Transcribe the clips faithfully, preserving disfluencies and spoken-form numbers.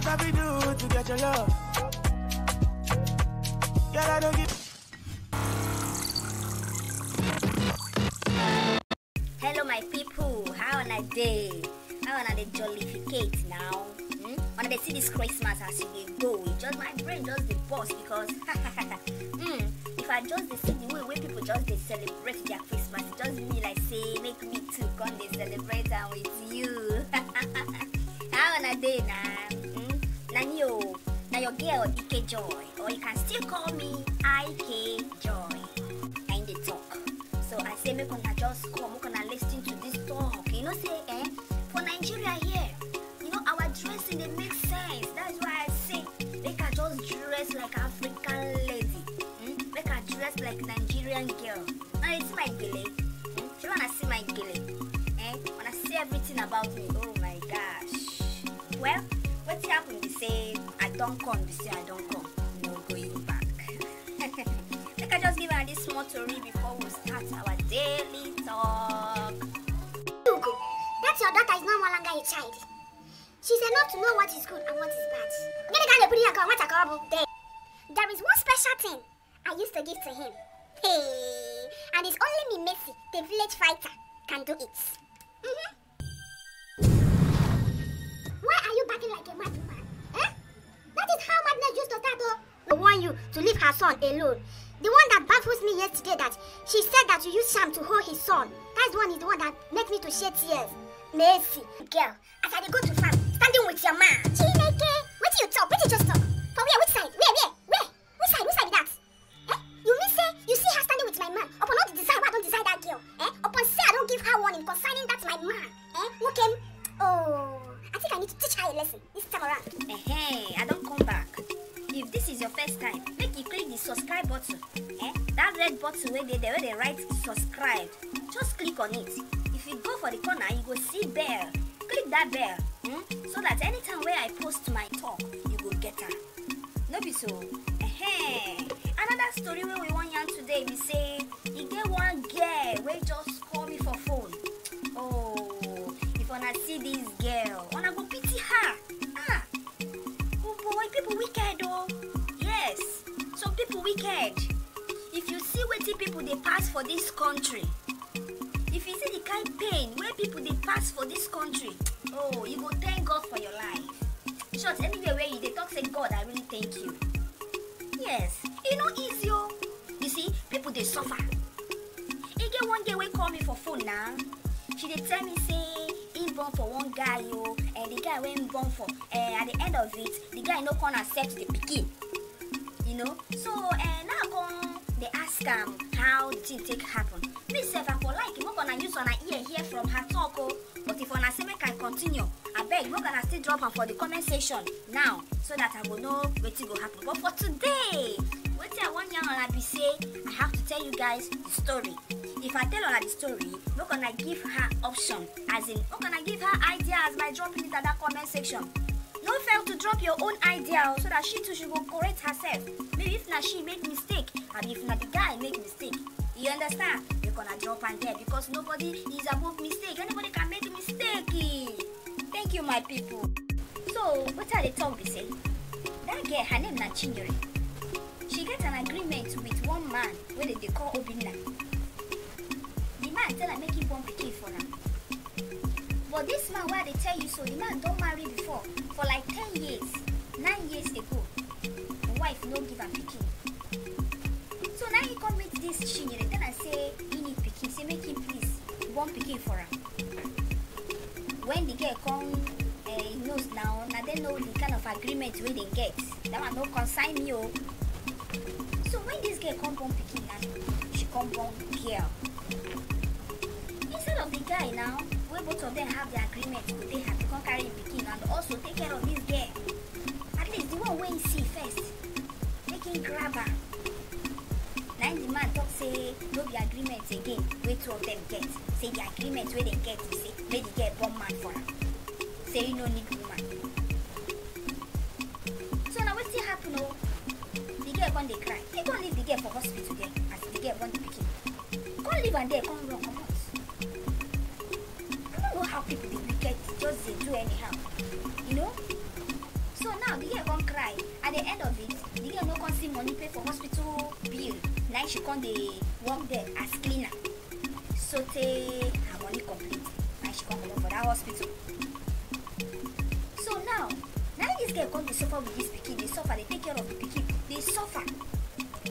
What we do to get your love? Girl, I don't give. Hello, my people. How on a day? How on a day jollificate now? Hmm? When they see this Christmas as e dey go, e just, my brain just dey burst because hmm, if I just dey see the way wey people just dey celebrate their Christmas, e just be like say make me too come dey celebrate am with you. How on a day now? Hmm? Na me o, na your girl Ike Joy, or you can still call me I K Joy. Na im dey talk. So I say make una just come, make una listen to this talk. You know say, eh, for Nigeria here, you know, our dressing dey make sense. That's why I say make I just dress like African lady. Hmm? Make I dress like Nigerian girl. Now you see my gele. Hmm? If you wanna see my gele, eh? Wanna see everything about me. Oh my gosh. Well, wetin happen be say I don come, be say I don come. No going back. Make I just give her this small tori before we start our daily talk. Ugo, that your daughter is no more longer a child. She's enough to know what is good and what is bad. Gịnị ka a na-ekwuru ya ka ọ nwata ka ọ bụ? There. There is one special thing I used to give to him. Hey, and it's only me, Messi, the village fighter, can do it. Mm-hmm. Why are you barking like a madwoman? Eh? That is how madness used to start, oh. I warn you to leave her son alone. The one that baffles me yesterday, that she said that you used sham to hold his son. That's the one, is the one that makes me to shed tears. Messi. Girl, as I dey go to farm, standing with your man. Chineke, wetin you talk? Wetin you just talk? For where? Which side? Where? Where? Where? Which side? Which side be that? Eh? You mean say you see her standing with my man? Upon all the desire wey I don desire that girl, eh? Upon say I don give her warning concerning that my man, eh? Nwoke m. Oh, I think I need to teach her a lesson this time around. Hey, I don come back. If this is your first time, make you click the subscribe button. Eh? That red button wey dey there, wey dey write subscribe. Just click on it. If you go for the corner, you go see bell. Click that bell, hmm? So that anytime wey I post my talk, you go get am. No be so? Ehen. Another story wey we wan yarn today be say e get one girl wey just call me for phone. Oh, if una see this girl, una go pity her. Ah, oh boy, people wicked oh. Yes, some people wicked. If you see wetin people dey pass for this country, if you see the kind pain wey people dey pass for this country, oh, you go thank God for your life. In short, anywhere where you dey talk say, "God, I really thank you." Yes, e no easy oh. You see, people dey suffer. E get one girl wey call me for phone na. She dey tell me say im born for one guy oh, and the guy wey im born for, eh, at the end of it, the guy no come accept the pikin. You know? So, eh, now I come dey ask am how the thing take happen. Me sef, I for like make una use una ear hear from her talk oh. But if una say make I continue, abeg make una still drop am for the comment section now, so that I go know wetin go happen. But for today, wetin I wan yarn una be say I have to tell you guys the story. If I tell una the story, make una give her option, as in make una give her ideas by dropping it at that comment section. No fail to drop your own idea oh, so that she too she go correct herself. Maybe if na she make mistake, abi if na the guy make mistake. You understand? Make una drop am there, because nobody is above mistake. Anybody can make mistake. Thank you, my people. So, wetin I dey talk be say, that girl, her name na Chinyere. She get an agreement with one man wey dem dey call Obinna. The man tell am make he born pikin for am. But this man wey I dey tell you so, the man don marry before for like ten years, nine years ago. The wife no give am pikin. So now he come meet this Chinyere, tell am say he need pikin, say make him please born pikin for am. When the girl come, eh, he knows now, na dem know the kind of agreement wey dem get. That one no concern me oh. So when this girl come born pikin now, she come born girl. Instead of the guy now, wey both of them have the agreement go dey happy, come carry him pikin and also take care of this girl. At least the one wey he see first, make him grab am. Na him the man talk say no be agreement again wey two of them get. Say the agreement wey dem get be say make the girl born man for am. Say he no need woman. So na wetin happen oh. The girl come dey cry. He come leave the girl for hospital there as the girl born the pikin. Come leave am there, come run comot. I no know how people dey wicked, just dey do anyhow, you know. So Now the girl come cry. At the end of it, the girl no come see money pay for hospital bill. Now she come dey work there as cleaner. So tey her money complete. Now she come comot for that hospital. So now, now this girl come dey suffer with this pikin, dey suffer, dey take care of the pikin, dey suffer.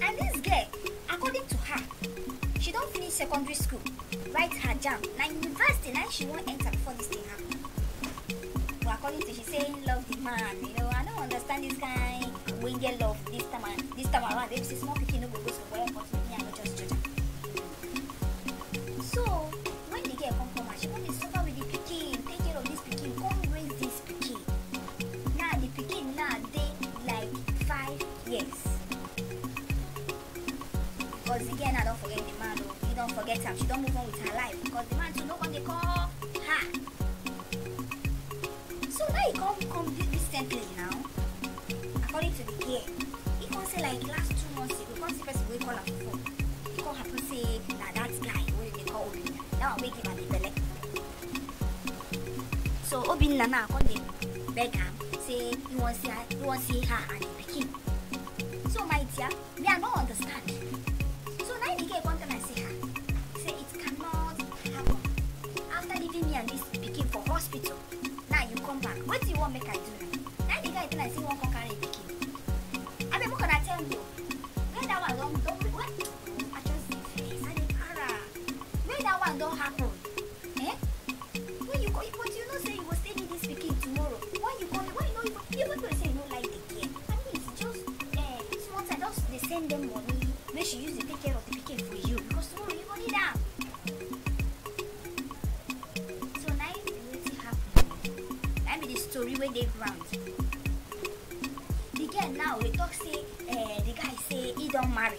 And this girl, according to her, she don finish secondary school, write her jam. Na university na she wan enter before this thing happen. But according to she say he love the man, you know, I don't understand this kind wenge love this time. This time around, if see small pikin no go go school, well, but me I go just judge am. So when the girl come come out, she come dey suffer with the pikin, take care of this pikin, come raise this pikin. Now the pikin now dey like five years. Because the girl now don forget the man o, he don forget am, she don move on with her life because the man too no come dey call her. So now he come come recently now. According to the girl, he come say like last two months ago, come see person wey call am for phone. He come happen say na that guy wey dey call Obinna, that one wey give am the belle. So Obinna now come dey beg am say he wan see her, he wan see her and the pikin. So my dear, me I no understand. So now the girl come tell am say, ah, say it cannot happen. After leaving me and this pikin for hospital, now you come back. Wetin you wan make I do now? Now the guy tell am say he wan come carry pikin. Abeg make una tell me o. When that one don don when I just dey vex, I dey para. When that one don happen, eh? When you go, but you know say you go still need this pikin tomorrow. When you go, when you know even even though say you no like the girl, at least just eh small time just dey send them money. Make she use dey take care of the pikin for you because tomorrow you go need am. So na im be wetin happen. Na im be the story wey dey ground. The girl now dey talk say eh the guy say he don marry.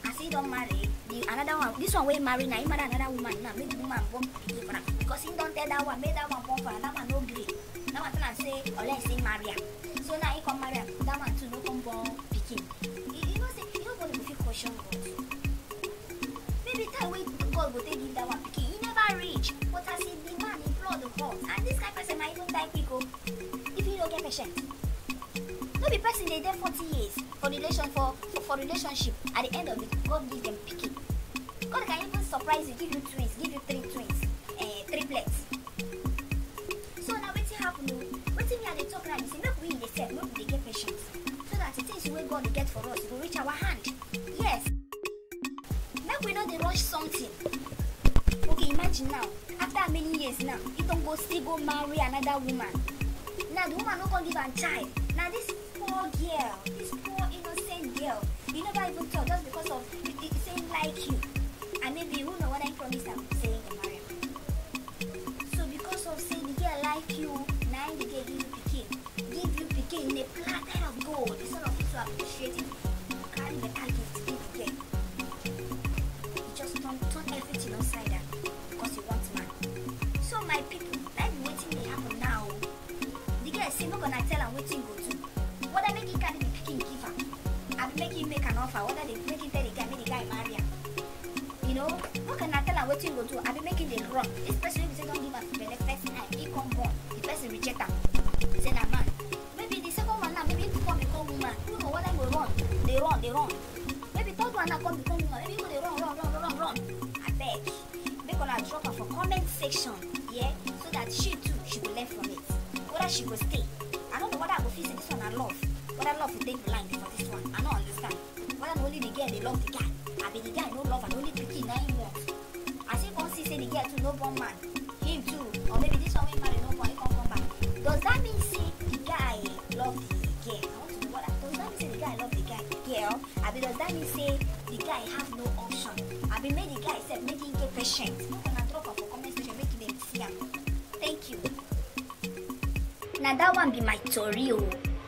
As he don marry, the another one, this one wey marry na he marry another woman now, make the woman born pikin for am because he don tell that one make that one born for am, that one no gree. That one tell am say unless he marry am. So now he come marry am, that one too no come born pikin. You, you know say nobody go fit question God. Maybe time wey God go take give that one pikin, he never reach. But as he be man, he blood hot. And this kind person might even die quick o. If you no get patient. No be person dey dey forty years for relation for for relationship, at the end of it God give them pikin. God can even surprise you, give you twins, give you three twins, eh, triplets. So now wetin happen o? Wetin me I dey talk now be say make we dey sef, make we dey get patient so that the things wey God dey get for us go reach our hand. Yes. Make we no dey rush something. Okay, imagine now, after many years now, he don go still go marry another woman. Now the woman no come give am child. Now this poor girl, this poor innocent girl, he never even talk just because of he, he say he like you. And maybe who know whether he promise am say he go marry am. So because of say the girl like you, na im the girl give you pikin. Give you pikin in a platter of gold. Instead of you to appreciate it, you carry better gift give the girl. You just turn turn everything upside down because you want man. So my people, na be wetin dey happen now. The girl say make una tell am wetin go do. Whether make he carry the pikin give am, abi make he make an offer, whether they make he tell the guy make the guy marry am. You know, make una tell am wetin go do. Abi make he dey run. This person wey be say don give am belle first time, he come born, the person reject am. He say na man. Maybe the second one now, maybe he come become woman. Who know whether he go run, dey run, dey run. Maybe third one now come become woman. Maybe he go dey run, run, run, run, run, run. Abeg, make una drop am for comment section, yeah, so that she too she go learn from it. Whether she go stay, I no know whether I go feel say this one na love, whether love go dey blind for this one. I no understand. Whether na only the girl dey love the guy, abi the guy no love and only pikin na him want. As he come see say the girl too no born man, him too, or maybe this one wey marry no born, he come come back. Does that mean say the guy love the girl? I want to know what that, does that mean say the guy love the guy girl? Abi does that mean say the guy have no option? Abi make the guy sef make him get patient. Make una drop am for comment section make dem see am. Thank you. Na that one be my tori o.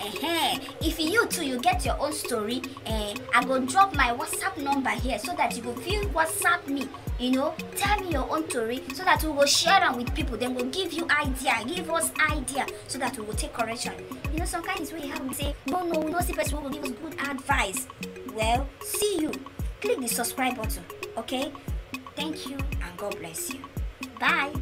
Ehen. If you too you get your own story, eh, I go drop my WhatsApp number here so that you go fit WhatsApp me. You know, tell me your own story so that we go share am with people. Dem go give you idea, give us idea so that we go take correction. You know, some kind things wey happen say no, no, we no see person wey go give us good advice. Well, see you. Click the subscribe button, okay? Thank you and God bless you. Bye.